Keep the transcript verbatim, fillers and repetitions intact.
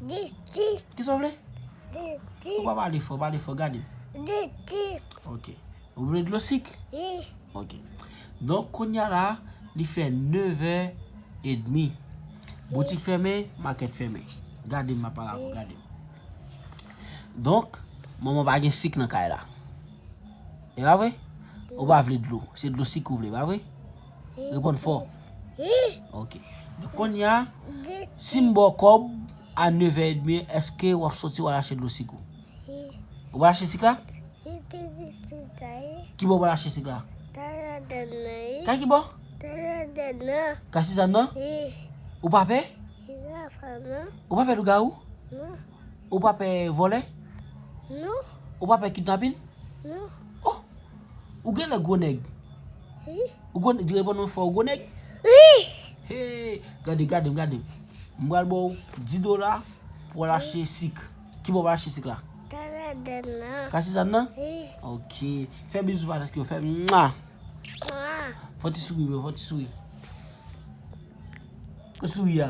Diti. Kisa w vle? Diti. Ou pa pale fò, pale fò, gade m. Diti. Ok. Ou vle dlo sik? Wi. Ok. Donk, kounye a la, li fè nevè edmi. Boutik fèmen, makèt fèmen. Gade m, m ap pale avè w, gade m. Donk, manman pa gen sik nan kay la. E pa vre? Ou pa vle dlo. Se dlo sik ou vle, pa vre? Reponn fò. Ok. Donk, kounye a, si m ba w kòb a nevè edmi, èske w ap soti w al achte dlo sik ou? Ou pral achte sik la? Kibò w pral achte sik la? Kay kibò? Kay Sizàn nan? Ou pa pè? Ou pa pè lougawou? Ou pa pè vòlè? Ou pa pè kidnapin? Oh, ou genlè gwo nèg. Ou gwo nèg, di reponn mwen fò, ou gwo nèg? Hey, gade, gade m, gade m. M pral ba w dis dola pou w al achte sik. Kibò w pral achte sik la? Kay Sizàn nan? Ok. Fè bizou patèske yo fè mwa. Fò ti souri, bro, fò ti souri. Fò souri a.